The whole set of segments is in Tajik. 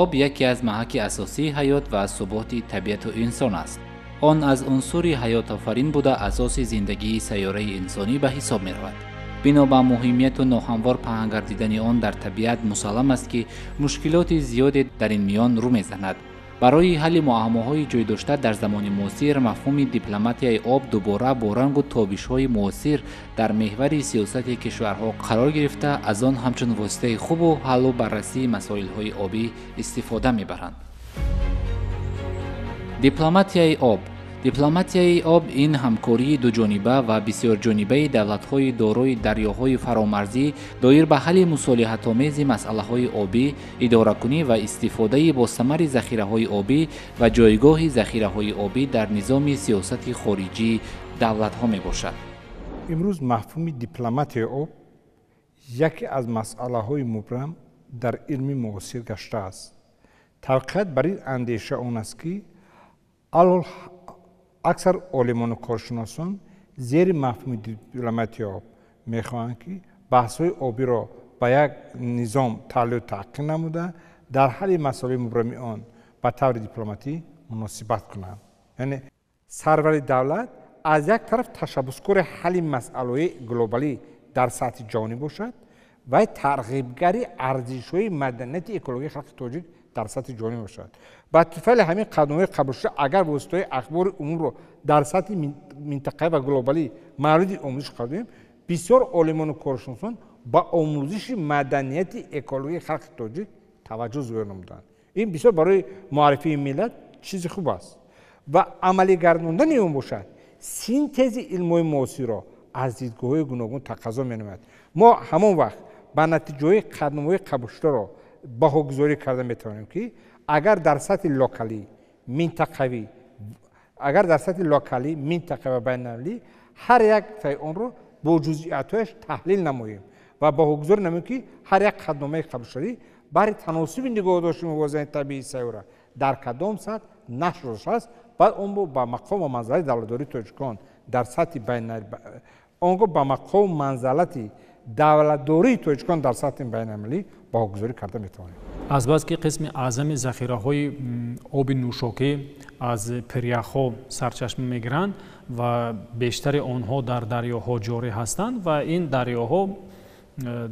Об яке аз маҳаки асосии ҳаёт ва суботи табиату инсон аст. Он аз унсури ҳаётофарин буда, асоси зиндагии сайёраи инсонӣ ба ҳисоб меравад. Бино ба муҳимияту ноҳамвор паҳн гардидани он дар табиат, мусаллам аст, ки мушкилоти зиёде дар ин миён рӯ мезанад. Барои ҳалли муаммоҳои ҷойдошта дар замони муосир, мафҳуми дипломатияи об дубора бо рангу тобишҳои муосир дар меҳвари сиёсати кишварҳо қарор гирифта, аз он ҳамчун воситаи хубу ҳаллу баррасии масоилҳои обӣ истифода мебаранд. Дипломатияи об. Дипломатияи об ин ҳамкории дуҷониба ва бисёрҷонибаи давлатҳои дорои дарёҳои фаромарзӣ доир ба ҳалли мусолиҳатомези масъалаҳои обӣ, идоракунӣ ва истифодаи босамари захираҳои обӣ ва ҷойгоҳи захираҳои обӣ дар низоми сиёсати хориҷии давлатҳо мебошад. Имрӯз мафҳуми дипломатияи об яке аз масъалаҳои мубрам дар илми муосир гаштааст. Тавқият бар ин андеша он аст, ки алҳол аксар олимону коршиносон зери мафҳуми дипломатияи об мехоҳанд, ки баҳсҳои обиро ба як низом таҳлилу таҳқиқ намуда, дар ҳалли масъалаи мубрами он ба таври дипломатӣ муносибат кунанд. Яъне сарвари давлат аз як тараф ташаббускори ҳалли масъалаҳои глобалӣ дар сатҳи ҷаҳонӣ бошад ва тарғибгари арзишҳои маданияти экологии халқи тоҷик дар сатҳи ҷаҳонӣ бошад. Ба туфайли ҳамин қадамҳои қабулшуда, агар воситаҳои ахбори умумро дар сатҳи минтақавӣ ва глобалӣ мавриди омӯзиш қарор диҳем, бисёр олимону коршиносон ба омӯзиши маданияти экологии халқи тоҷик таваҷҷӯҳ зоҳир намуданд. Ин бисёр барои муаррифии миллат чизи хуб аст ва амалигардондани он бошад, синтези илмҳои муосирро аз дидгоҳҳои гуногун тақозо менамояд. Мо ҳамон вақт ба натиҷаҳои қадамҳои қабулшударо баҳогузорӣ карда метавонем, ки агар дар сатҳи локалӣ, минтақавӣ, агар дар сатҳи локалӣ, минтақа ва байналмилалӣ ҳар яктаи онро бо ҷузъиятҳояш таҳлил намоем ва баҳогузорӣ намоем, ки ҳар як қадномаи қабулшудагӣ барои таносуби нигоҳдошти мувозани табиии сайёра дар кадом сатҳ нашр шудааст, баъд он ба мақом ва манзалати давлатдории тоҷикон дар сатҳи он гоҳ ба мақому манзалати давлатдории тоҷикон дар сатҳи байналмилалӣ баҳогузорӣ карда метавонем. Азбаски қисми аъзами захираҳои оби нӯшокӣ аз пиряхҳо сарчашма мегиранд ва бештари онҳо дар дарёҳо ҷорӣ ҳастанд ва ин дарёҳо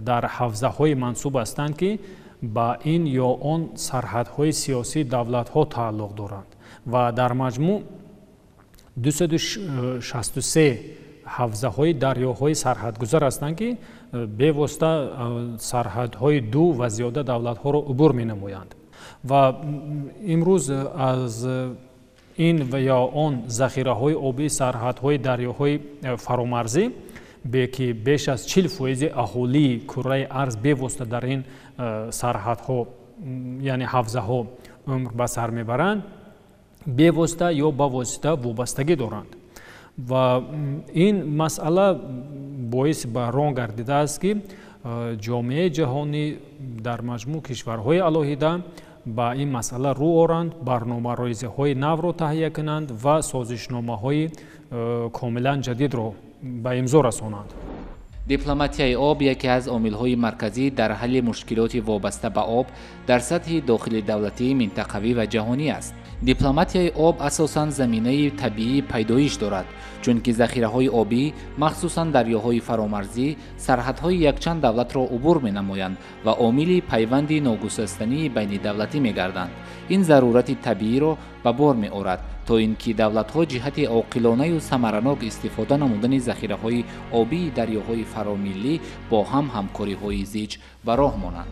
дар ҳавзаҳои мансуб ҳастанд, ки ба ин ё он сарҳадҳои сиёсии давлатҳо тааллуқ доранд, ва дар маҷмӯъ 263 ҳавзаҳои дарёҳои сарҳадгузар ҳастанд, ки бевосита сарҳадҳои ду ва зиёда давлатҳоро убур менамоянд. Ва имрӯз аз ин ва ё он захираҳои обии сарҳадҳои дарёҳои фаромарзӣ, ки беш аз 40% аҳолии кураи арз бевосита дар ин сарҳадҳо, яъне ҳавзаҳо, умр ба сар мебаранд, бевосита ё ба восита вобастагӣ доранд. Ва ин масъала боис ба рон гардидааст, ки ҷомеаи ҷаҳонӣ, дар маҷмӯъ кишварҳои алоҳида, ба ин масъала рӯ оранд, барномарезиҳои навро таҳия кунанд ва созишномаҳои комилан ҷадидро ба имзо расонанд. Дипломатияи об яке аз омилҳои марказӣ дар ҳалли мушкилоти вобаста ба об дар сатҳи дохили давлатӣ, минтақавӣ ва ҷаҳонӣ аст. Дипломатияи об асосан заминаи табиӣ пайдоиш дорад, чунки захираҳои обӣ, махсусан дарёҳои фаромарзӣ, сарҳадҳои якчанд давлатро убур менамоянд ва омили пайванди ногусастании байнидавлатӣ мегарданд. Ин зарурати табииро ба бор меорад, то ин ки давлатҳо ҷиҳати оқилонаю самаранок истифода намудани захираҳои обии дарёҳои фаромиллӣ бо ҳам ҳамкориҳои зич ба роҳ монанд.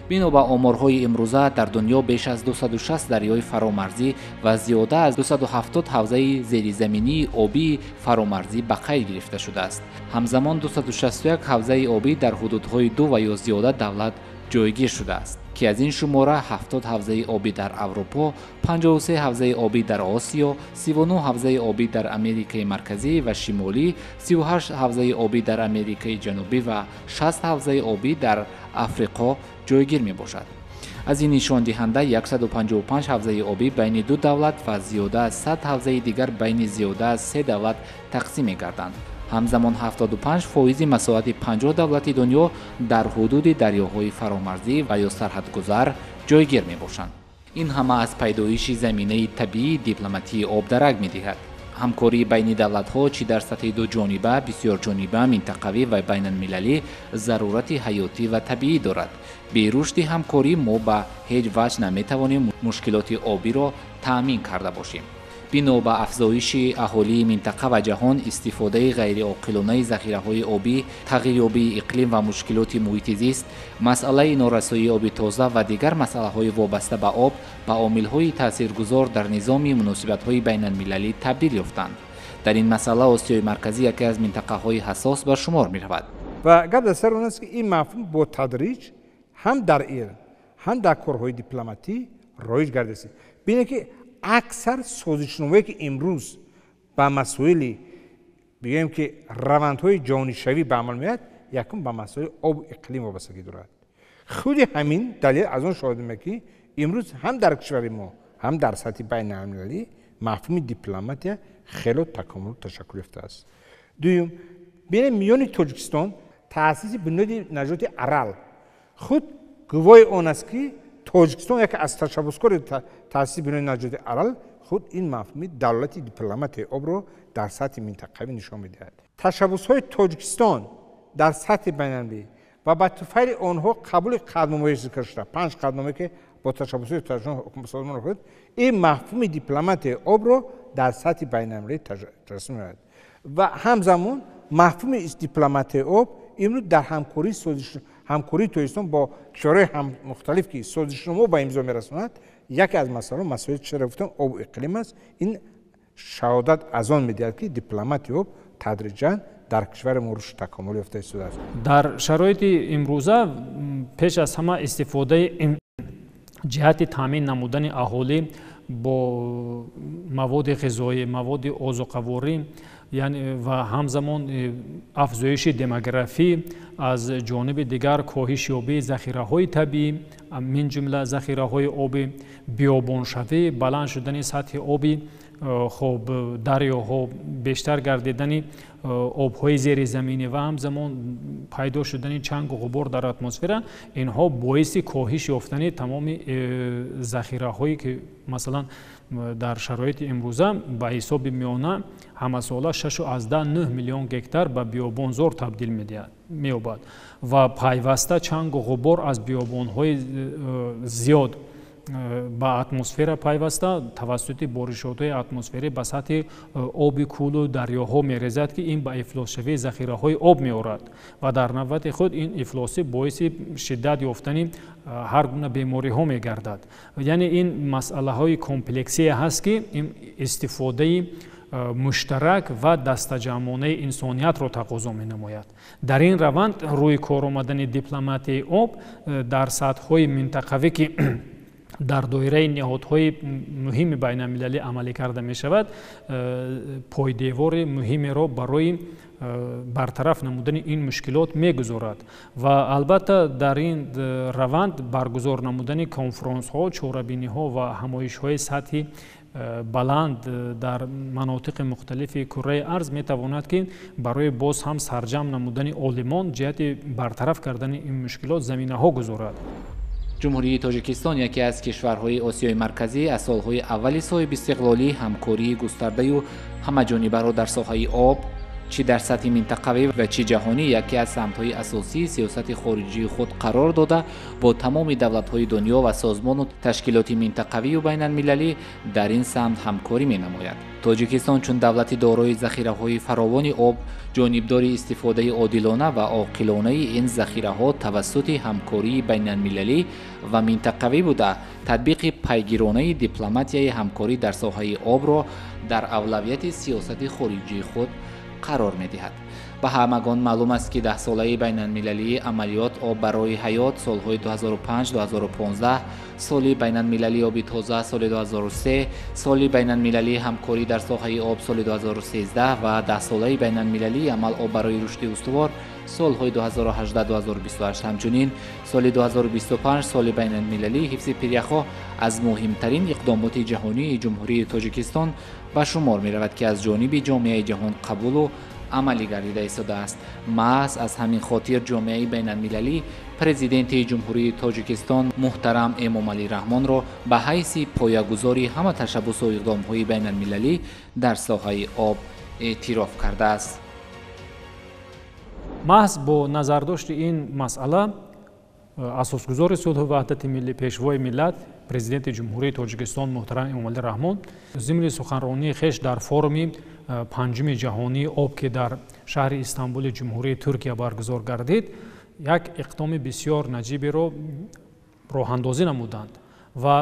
Бино ба оморҳои имрӯза, дар дунё беш аз 260 дарёи фаромарзӣ ва зиёда аз 270 ҳавзаи зеризаминии обии фаромарзӣ ба қайд гирифта шудааст. Ҳамзамон 261 ҳавзаи обӣ дар ҳудудҳои ду ва ё зиёда давлат ҷойгир шудааст, ки аз ин шумора 70 ҳавзаи обӣ дар Аврупо, 53 ҳавзаи обӣ дар Осиё, 39 ҳавзаи обӣ дар Америкаи Марказӣ ва Шимолӣ, 38 ҳавзаи обӣ дар Америкаи Ҷанубӣ ва 60 ҳавзаи обӣ дар Африқо ҷойгир мебошад. Аз ин нишондиҳанда 155 ҳавзаи обӣ байни ду давлат ва зиёда аз 100 ҳавзаи дигар байни зиёда аз се давлат тақсим мегарданд. Ҳамзамон 75% масоҳати 50 давлати дунё дар ҳудуди дарёҳои фаромарзӣ ва ё сарҳадгузар ҷойгир мебошанд. Ин ҳама аз пайдоиши заминаи табиии дипломатии об дарак медиҳад. Ҳамкории байни давлатҳо чӣ дар сатҳи дуҷониба, бисёрҷониба, минтақавӣ ва байналмилалӣ зарурати ҳаётӣ ва табиӣ дорад. Бе рушди ҳамкорӣ мо ба ҳеҷ ваҷҳ наметавонем мушкилоти обиро таъмин карда бошем. Бино ба афзоиши аҳолии минтақа ва ҷаҳон, истифодаи ғайриоқилонаи захираҳои обӣ, тағйирёбии иқлим ва мушкилоти муҳити зист, масъалаи норасоии оби тоза ва дигар масъалаҳои вобаста ба об ба омилҳои таъсиргузор дар низоми муносибатҳои байналмилалӣ табдил ёфтанд. Дар ин масъала Осиёи Марказӣ яке аз минтақаҳои ҳассос ба шумор меравад. Ва гап дар сар он аст, ки ин мафҳум бо тадриҷ ҳам дар илм, ҳам дар корҳои дипломатӣ роиҷ гардист. Бинед, ки аксар созишномае, ки имрӯз ба масоили, бигӯем, ки равандҳои ҷаҳонишавӣ ба амал меояд, якум ба масоили обу иқлим вобастагӣ дорад. Худи ҳамин далел аз он шоҳид мекунад, ки имрӯз ҳам дар кишвари мо, ҳам дар сатҳи байналмилалӣ мафҳуми дипломатия хело такомулу ташаккул ёфтааст. Дуюм, бинем, миёни Тоҷикистон таъсиси Бунёди наҷоти Арал худ гувоҳи он аст, ки Тоҷикистон яке аз ташаббускори таъсиси Бунёди наҷоти Арал худ ин мафҳуми давлати дипломатияи обро дар сатҳи минтақавӣ нишон медиҳад. Ташаббусҳои Тоҷикистон дар сатҳи байналмилалӣ ва ба туфайли онҳо қабули қатъномаҳои зикр шуда, панҷ қатъномае, ки бо ташаббусҳои созмон худ ин мафҳуми дипломатияи обро дар сатҳи байналмилалӣ таҷассум меёбад. Ва ҳамзамон мафҳуми дипломатияи об имрӯз дар ҳамкории Тоҷикистон бо кишварҳои мухталиф, ки созишномаҳо ба имзо мерасонад, яке аз масъалаҳо, масоили чиро гуфтам, обу иқлим аст. Ин шаҳодат аз он медиҳад, ки дипломатияи об тадриҷан дар кишвари мо рушд такомул ёфта истодааст. Дар шароити имрӯза пеш аз ҳама истифодаи ҷиҳати таъмин намудани аҳолӣ бо маводи ғизоӣ, маводи озуқаворӣ, яъне ва ҳамзамон афзоиши демографӣ, аз ҷониби дигар коҳишёбии захираҳои табиӣ, мин ҷумла захираҳои оби, биёбоншавӣ, баланд шудани сатҳи оби хоб дарёҳо, бештар гардидани обҳои зеризаминӣ ва ҳамзамон пайдо шудани чангу ғубор дар атмосфера, инҳо боиси коҳиш ёфтани тамоми захираҳое, ки масалан дар шароити имрӯза ба ҳисоби миёна ҳамасола 6,9 миллион гектар ба биёбонзор табдил меёбад ва пайваста чангу ғубор аз биёбонҳои зиёд ба атмосфера пайваста тавассути боришотҳои атмосферӣ ба сатҳи оби кӯлу дарёҳо мерезад, ки ин ба ифлосшавии захираҳои об меорад ва дар навбати худ ин ифлосӣ боиси шиддат ёфтани ҳар гуна бемориҳо мегардад. Яъне ин масъалаҳои комплексие ҳаст, ки ин истифодаи муштарак ва дастаҷамъонаи инсониятро тақозо менамояд. Дар ин раванд рӯи кор омадани дипломатияи об дар сатҳҳои минтақавӣ, ки дар доираи ниҳодҳои муҳими байналмилалӣ амалӣ карда мешавад, пойдевори муҳимеро барои бартараф намудани ин мушкилот мегузорад. Ва албатта дар ин раванд баргузор намудани конфронсҳо, чорабиниҳо ва ҳамоишҳои сатҳи баланд дар манотиқи мухталифи курраи арз метавонад, ки барои боз ҳам сарҷамъ намудани олимон ҷиҳати бартараф кардани ин мушкилот заминаҳо гузорад. Ҷумҳурии Тоҷикистон яке аз кишварҳои Осиёи Марказӣ аз солҳои аввали соҳибистиқлолӣ ҳамкории густардаю ҳамаҷонибаро дар соҳаи об, чӣ дар сатҳи минтақавӣ ва чӣ ҷаҳонӣ, яке аз самтҳои асосии сиёсати хориҷии худ қарор дода, бо тамоми давлатҳои дунё ва созмону ташкилоти минтақавию байналмилалӣ дар ин самт ҳамкорӣ менамояд. Тоҷикистон чун давлати дорои захираҳои фаровони об, ҷонибдори истифодаи одилона ва оқилонаи ин захираҳо тавассути ҳамкории байналмилалӣ ва минтақавӣ буда, татбиқи пайгиронаи дипломатияи ҳамкорӣ дар соҳаи обро дар авлавияти сиёсати хориҷии худ қарор медиҳад. Ба ҳамагон маълум аст, ки даҳсолаи байналмилалии амалиёт «Об барои ҳаёт» солҳои 2005-2015, соли байналмилалии оби тоза соли 2003, соли байналмилалии ҳамкорӣ дар соҳаи об соли 2013 ва даҳсолаи байналмилалии амал «Об барои рушди устувор» солҳои 2018-2028, ҳамчунин соли 2025 соли байналмилалии ҳифзи пиряхҳо аз муҳимтарин иқдомоти ҷаҳонии Ҷумҳурии Тоҷикистон ба шумор меравад, ки аз ҷониби ҷомеаи ҷаҳон қабулу Амалӣ гардида истодааст. Маҳз аз ҳамин хотир ҷомеаи байналмилалӣ Президенти Ҷумҳурии Тоҷикистон муҳтарам Эмомалӣ Раҳмонро ба ҳайси поягузори ҳама ташаббусу иқдомҳои байналмилалӣ дар соҳаи об эътироф кардааст. Маҳз бо назардошти ин масъала асосгузори сулҳу ваҳдати миллӣ, Пешвои миллат, Президенти Ҷумҳурии Тоҷикистон муҳтарам Эмомалӣ Раҳмон зимни суханронии хеш дар форуми панҷуми ҷаҳонии об, ки дар шаҳри Истанбули Ҷумҳурии Туркия баргузор гардид, як иқдоми бисёр наҷиберо роҳандозӣ намуданд ва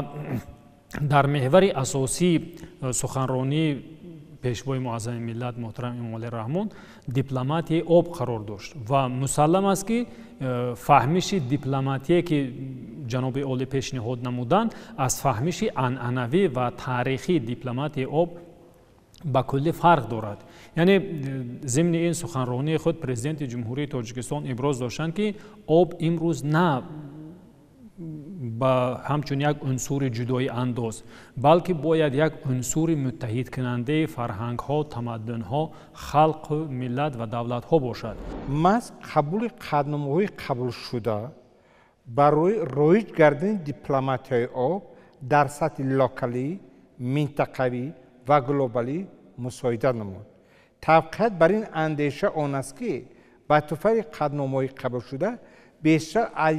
дар меҳвари асосии суханронии Пешвои муаззами миллат муҳтарам Эмомалӣ Раҳмон дипломатияи об қарор дошт. Ва мусаллам аст, ки фаҳмиши дипломатие, ки ҷаноби олӣ пешниҳод намуданд, аз фаҳмиши анъанавӣ ва таърихии дипломатияи об ба куллӣ фарқ дорад. Яъне зимни ин суханронии худ Президенти Ҷумҳурии Тоҷикистон иброз доштанд, ки об имрӯз на ба ҳамчун як унсури ҷудоиандоз, балки бояд як унсури муттаҳидкунандаи фарҳангҳо, тамаддунҳо, халқу миллат ва давлатҳо бошад. Маҳз қабули қатъномаҳои қабулшуда барои роиҷ гардидани дипломатияи об дар сатҳи локалӣ, минтақавӣ ва глобалӣ мусоидат намуд. Тавқият бар ин андеша он аст, ки ба туфайли қатъномаҳои қабулшуда бештар аз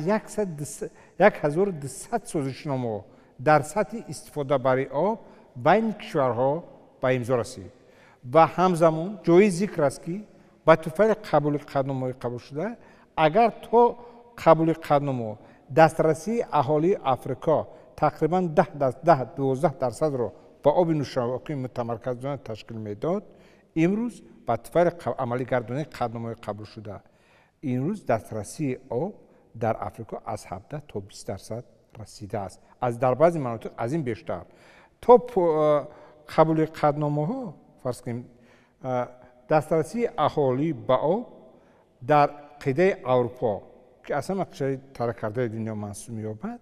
1200 созишномаҳо дар сатҳи истифодабарии об байни кишварҳо ба имзо расид. Ва ҳамзамон ҷои зикр аст, ки ба туфайли қабули қатъномаҳои қабулшуда, агар то қабули қатъномаҳо дастрасии аҳолии Африқо тақрибан 10-12 дарсадро ба оби нӯшокӣ мутамарказона ташкил медод, имрӯз ба туфайли амалӣ гардонии қатъномаҳои қабулшуда имрӯз дастрасии об дар Африқо аз 17 то 20% расидааст, аз дар баъзе манотиқ аз ин бештар. То қабули қатъномаҳо, фарз кунем, дастрасии аҳолӣ ба об дар қитъаи Аврупо, ки аз ҳама кишвари тараққикардаи дунё мансуб меёбад,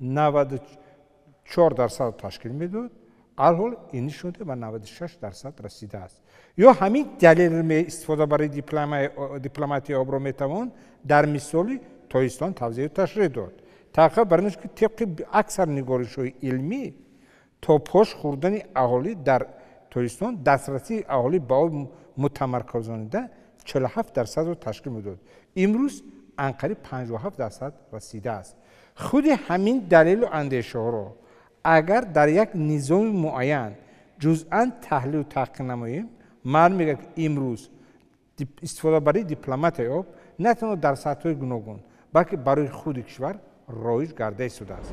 94% ташкил медод, алҳол ин нишонда ба 96% расидааст. Ё ҳамин далел истифода барои дипломатияи обро метавон дар мисоли Тоҷикистон тавзеҳу ташриҳ дод. Таҳқиқ бар ин аст, ки тибқи аксар нигоришҳои илмӣ то пош хӯрдани аҳолӣ дар Тоҷикистон дастрасии аҳолӣ ба об мутамарказонида 47%-ро ташкил медод, имрӯз анқариб 57% расидааст. Худи ҳамин далелу андешаҳоро агар дар як низоми муайян ҷузъан таҳлилу таҳқиқ намоем, маълум мегардад, ки имрӯз истифодабарии дипломатияи об на танҳо дар сатҳҳои гуногун, балки барои худи кишвар роиҷ гарда истодааст.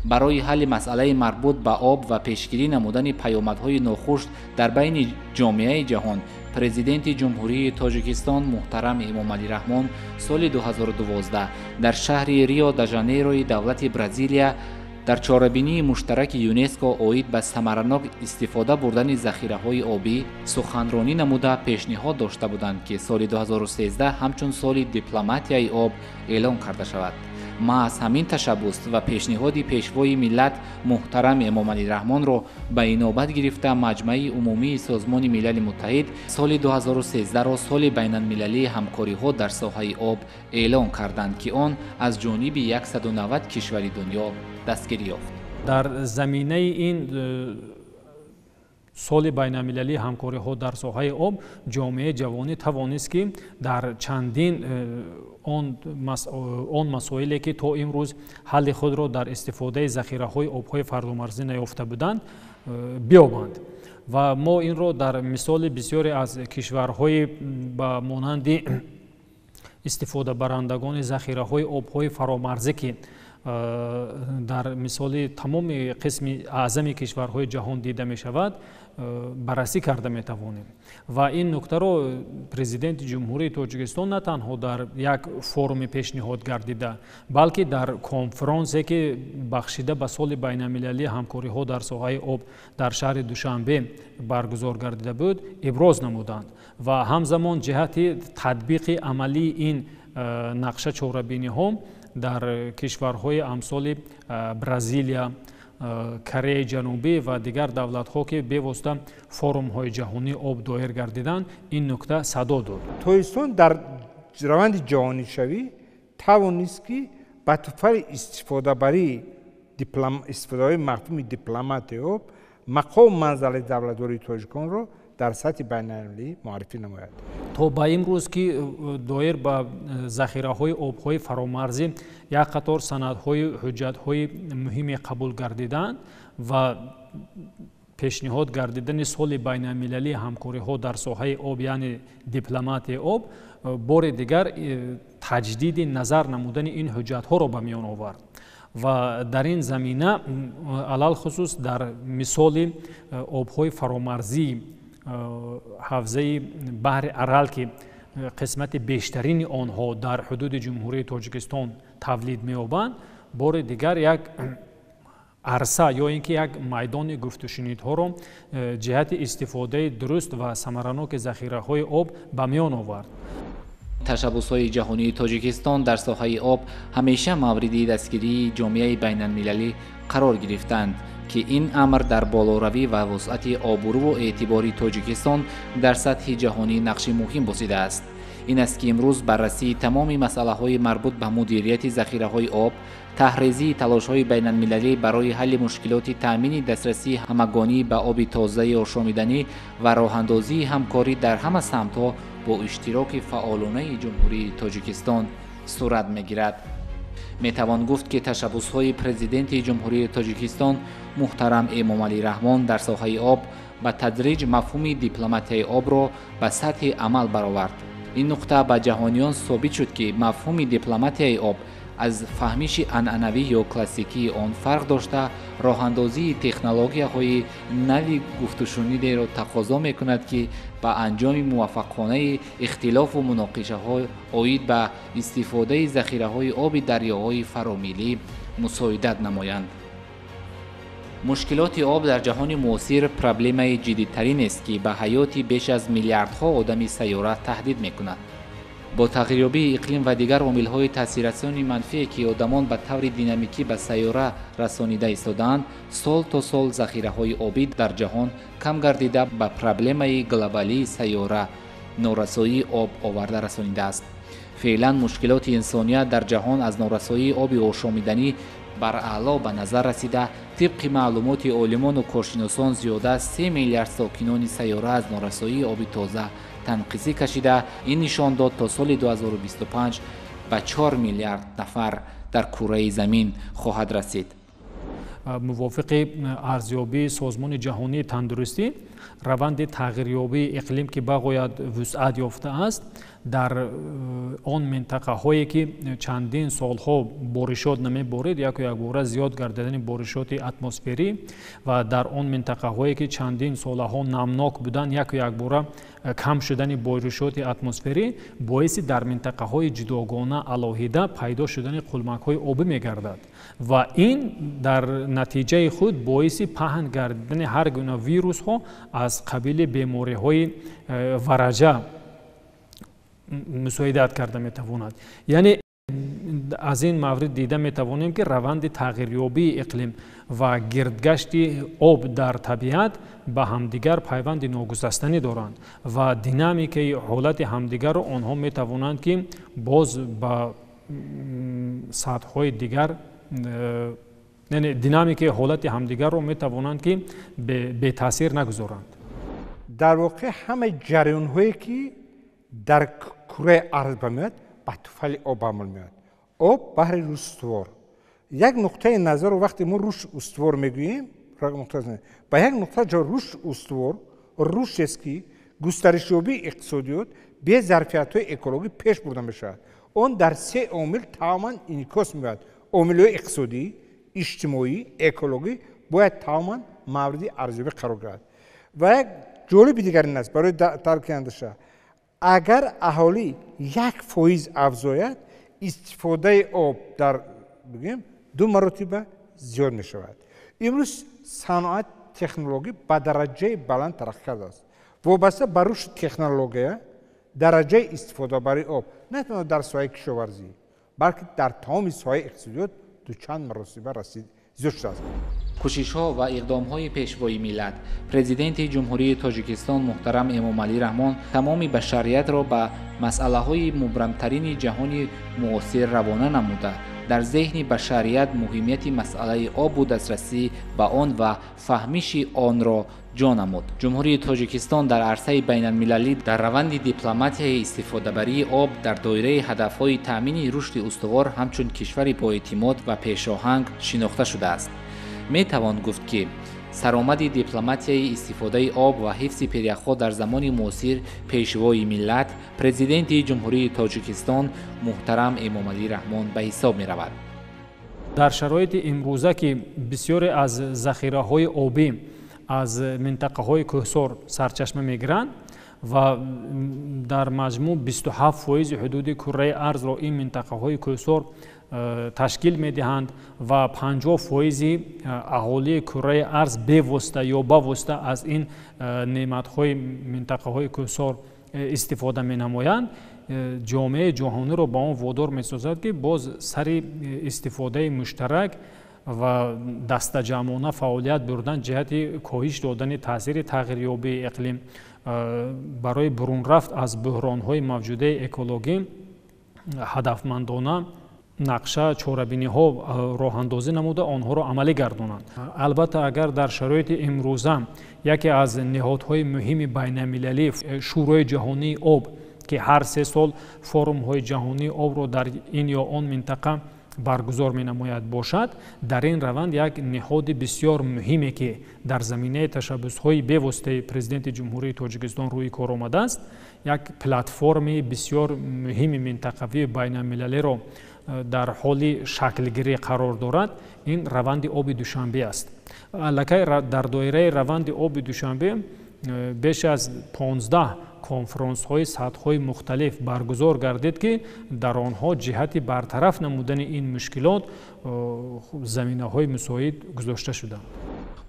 Барои ҳалли масъалаи марбут ба об ва пешгирӣ намудани паёмадҳои нохуш дар байни ҷомеаи ҷаҳон Президенти Ҷумҳурии Тоҷикистон муҳтарам Эмомалӣ Раҳмон соли 2012 дар шаҳри Рио де Жанейрои давлати Бразилия дар чорабинии муштараки ЮНЕСКО оид ба самаранок истифода бурдани захираҳои обӣ суханронӣ намуда, пешниҳод дошта буданд, ки соли 2013 ҳамчун соли дипломатияи об эълон карда шавад. Маҳз ҳамин ташаббус ва пешниҳоди Пешвои миллат муҳтарам Эмомалӣ Раҳмонро ба инобат гирифта, Маҷмаи Умумии Созмони Милали Муттаҳид соли 2013-ро соли байналмилалии ҳамкориҳо дар соҳаи об эълон карданд, ки он аз ҷониби 190 кишвари дунё дастгирӣ ёфт. Дар заминаи ин соли байналмилалии ҳамкориҳо дар соҳаи об ҷомеаи ҷавонӣ тавонист, ки дар чандин он масоиле, ки то имрӯз ҳалли худро дар истифодаи захираҳои обҳои фардумарзӣ наёфта буданд, биёбанд. Ва мо инро дар мисоли бисёре аз кишварҳои ба монанди истифодабарандагони захираҳои обҳои фаромарзӣ, ки дар мисоли тамоми қисми аъзами кишварҳои ҷаҳон дида мешавад, баррасӣ карда метавонем. Ва ин нуктаро Президенти Ҷумҳурии Тоҷикистон на танҳо дар як форуми пешниҳод гардида, балки дар конфронсе, ки бахшида ба соли байналмилалии ҳамкориҳо дар соҳаи об дар шаҳри Душанбе баргузор гардида буд, иброз намуданд ва ҳамзамон ҷиҳати татбиқи амалии ин нақша чорабиниҳо дар кишварҳои амсоли Бразилия, Кореяи Ҷанубӣ ва дигар давлатҳо, ки бевосита форумҳои ҷаҳонии об доир гардиданд, ин нукта садо дод. Тоҷикистон дар раванди ҷаҳонишавӣ тавонист, ки ба туфайли истифодабарии мафҳуми дипломатияи об мақому манзалаи давлатдории тоҷиконро дар сатҳи байналмилалӣ муаррифӣ намояд. То ба имрӯз, ки доир ба захираҳои обҳои фаромарзӣ як қатор санадҳои ҳуҷҷатҳои муҳиме қабул гардиданд ва пешниҳод гардидани соли байналмилалии ҳамкориҳо дар соҳаи об, яъне дипломатияи об, бори дигар таҷдиди назар намудани ин ҳуҷҷатҳоро ба миён овард. Ва дар ин замина, алалхусус дар мисоли обҳои фаромарзии ҳавзаи баҳри Арал, ки қисмати бештарини онҳо дар ҳудуди Ҷумҳурии Тоҷикистон тавлид меёбанд, бори дигар як арса ё ин ки як майдони гуфтушунидҳоро ҷиҳати истифодаи дуруст ва самараноки захираҳои об ба миён овард. Ташаббусҳои ҷаҳонии Тоҷикистон дар соҳаи об ҳамеша мавриди дастгирии ҷомеаи байналмилалӣ қарор гирифтанд, ки ин амр дар болоравӣ ва вусъати обрӯву эътибори Тоҷикистон дар сатҳи ҷаҳонӣ нақши муҳим бозидааст. Ин аст, ки имрӯз баррасии тамоми масъалаҳои марбут ба мудирияти захираҳои об, таҳрезии талошҳои байналмилалӣ барои ҳалли мушкилоти таъмини дастрасии ҳамагонӣ ба оби тозаи ошомиданӣ ва роҳандозии ҳамкорӣ дар ҳама самтҳо бо иштироки фаъолонаи Ҷумҳурии Тоҷикистон сурат мегирад. Метавон гуфт, ки ташаббусҳои Президенти Ҷумҳурии Тоҷикистон муҳтарам Эмомалӣ Раҳмон дар соҳаи об ба тадриҷ мафҳуми дипломатияи обро ба сатҳи амал баровард. Ин нуқта ба ҷаҳониён собит шуд, ки мафҳуми дипломатияи об аз фаҳмиши анъанавӣ ё классикии он фарқ дошта, роҳандозии технологияҳои нави гуфтушунидеро тақозо мекунад, ки ба анҷоми муваффақонаи ихтилофу муноқишаҳо оид ба истифодаи захираҳои оби дарёҳои фаромиллӣ мусоидат намоянд. Мушкилоти об дар ҷаҳони муосир проблемаи ҷиддитаринест, ки ба ҳаёти беш аз миллиардҳо одами сайёра таҳдид мекунад. Бо тағйирёбии иқлим ва дигар омилҳои таъсиррасони манфие, ки одамон ба таври динамикӣ ба сайёра расонида истодаанд, сол то сол захираҳои обӣ дар ҷаҳон кам гардида, ба проблемаи глобалии сайёра норасоии об оварда расонидааст. Феълан мушкилоти инсоният дар ҷаҳон аз норасоии оби ошомиданӣ бараъло ба назар расида, тибқи маълумоти олимону коршиносон, зиёда аз 3 миллиард сокинони сайёра аз норасоии оби тоза танқисӣ кашида, ин нишондод то соли 2025 ба 4 миллиард нафар дар кураи замин хоҳад расид. Мувофиқи арзёбии Созмони Ҷаҳонии Тандурустӣ, раванди тағйирёбии иқлим, ки бағоят вусъат ёфтааст, дар он минтақаҳое, ки чандин солҳо боришот намеборид, яку якбора зиёд гардидани боришоти атмосферӣ, ва дар он минтақаҳое, ки чандин солаҳо намнок буданд, яку якбора кам шудани боришоти атмосферӣ боиси дар минтақаҳои ҷудогона алоҳида пайдо шудани қулмакҳои обӣ мегардад ва ин дар натиҷаи худ боиси паҳн гардидани ҳар гуна вирусҳо аз қабили бемориҳои вараҷа мусоидат карда метавонад. Яъне аз ин маврид дида метавонем, ки раванди тағйирёбии иқлим ва гирдгашти об дар табиат ба ҳамдигар пайванди ногусастанӣ доранд ва динамикаи ҳолати ҳамдигарро онҳо метавонанд, ки боз ба сатҳҳои дигар, яъне динамикаи ҳолати ҳамдигарро метавонанд, ки бетаъсир нагузоранд. Дар воқеъ ҳамаи ҷараёнҳое, ки дар кураи арз ба меояд, ба туфайли об ба амал меояд. Об баҳри рушд устувор, як нуқтаи назарро вақте мо рушд устувор мегӯем, ба як нуқта ҷо рушд устувор рушдест, ки густаришёбии иқтисодиёт бе зарфиятҳои экологӣ пеш бурда мешавад. Он дар се омил тамоман инъикос меёбад: омилҳои иқтисодӣ, иҷтимоӣ, экологӣ бояд тамоман мавриди арзёбӣ қарор гирад. Ва як ҷолиби дигар ин аст барои дарки андеша: агар аҳолӣ 1% афзояд, истифодаи об дар бигӯем ду маротиба зиёд мешавад. Имрӯз саноат, технология ба дараҷаи баланд тараққӣ кардааст. Вобаста ба рушди технология, дараҷаи истифодабарии об на танҳо дар соҳаи кишоварзӣ, балки дар тамоми соҳаи иқтисодиёт дучанд маротиба расид, зиёд шудааст. Кӯшишҳо ва иқдомҳои Пешвои миллат, Президенти Ҷумҳурии Тоҷикистон муҳтарам Эмомалӣ Раҳмон тамоми башариятро ба масъалаҳои мубрамтарини ҷаҳони муосир равона намуда, дар зеҳни башарият муҳимияти масъалаи обу дастрасӣ ба он ва фаҳмиши онро ҷо намуд. Ҷумҳурии Тоҷикистон дар арсаи байналмилалӣ дар раванди дипломатияи истифодабарии об дар доираи ҳадафҳои таъмини рушди устувор ҳамчун кишвари боэътимод ва пешоҳанг шинохта шудааст. Метавон гуфт, ки саромади дипломатияи истифодаи об ва ҳифзи пиряхҳо дар замони муосир Пешвои миллат, Президенти Ҷумҳурии Тоҷикистон муҳтарам Эмомалӣ Раҳмон ба ҳисоб меравад. Дар шароити имрӯза, ки бисёре аз захираҳои обӣ аз минтақаҳои кӯҳсор сарчашма мегиранд ва дар маҷмӯъ 27% ҳудуди курраи арзро ин минтақаҳои кӯҳсор ташкил медиҳанд ва 50% аҳолии курраи арз бевосита ё бавосита аз ин неъматҳои минтақаҳои кӯҳсор истифода менамоянд, ҷомеаи ҷаҳониро ба он водор месозад, ки боз сари истифодаи муштарак ва дастаҷамъона фаъолият бурдан ҷиҳати коҳиш додани таъсири тағйирёбии иқлим, барои бурунрафт аз буҳронҳои мавҷудаи экологӣ ҳадафмандона нақша, чорабиниҳо роҳандозӣ намуда, онҳоро амалӣ гардонанд. Албатта, агар дар шароити имрӯза яке аз ниҳодҳои муҳими байналмилалӣ, Шӯрои ҷаҳонии об, ки ҳар 3 сол форумҳои ҷаҳонии обро дар ин ё он минтақа баргузор менамояд бошад, дар ин раванд як ниҳоди бисёр муҳиме, ки дар заминаи ташаббусҳои бевоситаи Президенти Ҷумҳурии Тоҷикистон рӯи кор омадааст, як платформи бисёр муҳими минтақавии байналмилалиро дар ҳоли шаклгирӣ қарор дорад, ин раванди оби Душанбе аст. Аллакай дар доираи раванди оби Душанбе беш аз 15 конфронсҳои сатҳҳои мухталиф баргузор гардид, ки дар онҳо ҷиҳати бартараф намудани ин мушкилот заминаҳои мусоид гузошта шуданд.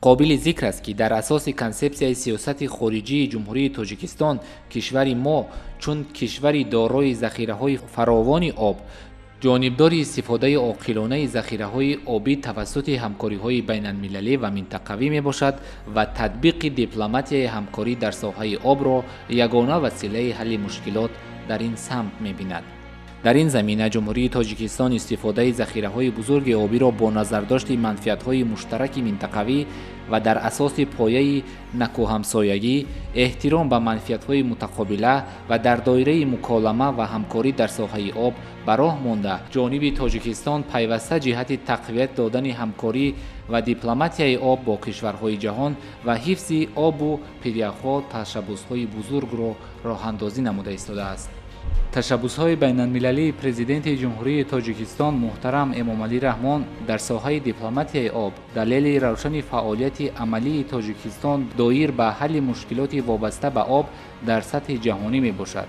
Қобили зикр аст, ки дар асоси консепсияи сиёсати хориҷии Ҷумҳурии Тоҷикистон кишвари мо чун кишвари дорои захираҳои фаровони об, ҷонибдори истифодаи оқилонаи захираҳои обӣ тавассути ҳамкориҳои байналмилалӣ ва минтақавӣ мебошад ва татбиқи дипломатияи ҳамкорӣ дар соҳаи обро ягона василаи ҳалли мушкилот дар ин самт мебинад. Дар ин замина Ҷумҳурии Тоҷикистон истифодаи захираҳои бузурги обиро бо назардошти манфиатҳои муштараки минтақавӣ ва дар асоси пояи накӯҳамсоягӣ, эҳтиром ба манфиатҳои мутақобила ва дар доираи муколама ва ҳамкорӣ дар соҳаи об ба роҳ монда, ҷониби Тоҷикистон пайваста ҷиҳати тақвият додани ҳамкорӣ ва дипломатияи об бо кишварҳои ҷаҳон ва ҳифзи обу пиряхҳо ташаббусҳои бузургро роҳандозӣ намуда истодааст. Ташаббусҳои байналмилалии Президенти Ҷумҳурии Тоҷикистон муҳтарам Эмомалӣ Раҳмон дар соҳаи дипломатияи об далели равшани фаъолияти амалии Тоҷикистон доир ба ҳалли мушкилоти вобаста ба об дар сатҳи ҷаҳонӣ мебошад.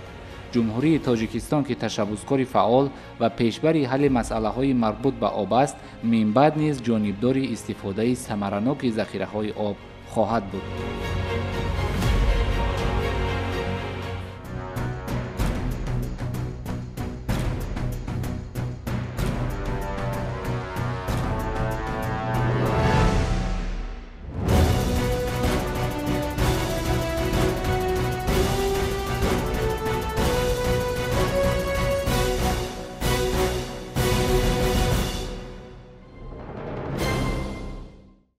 Ҷумҳурии Тоҷикистон, ки ташаббускори фаъол ва пешбари ҳалли масъалаҳои марбут ба об аст, минбаъд низ ҷонибдори истифодаи самараноки захираҳои об хоҳад буд.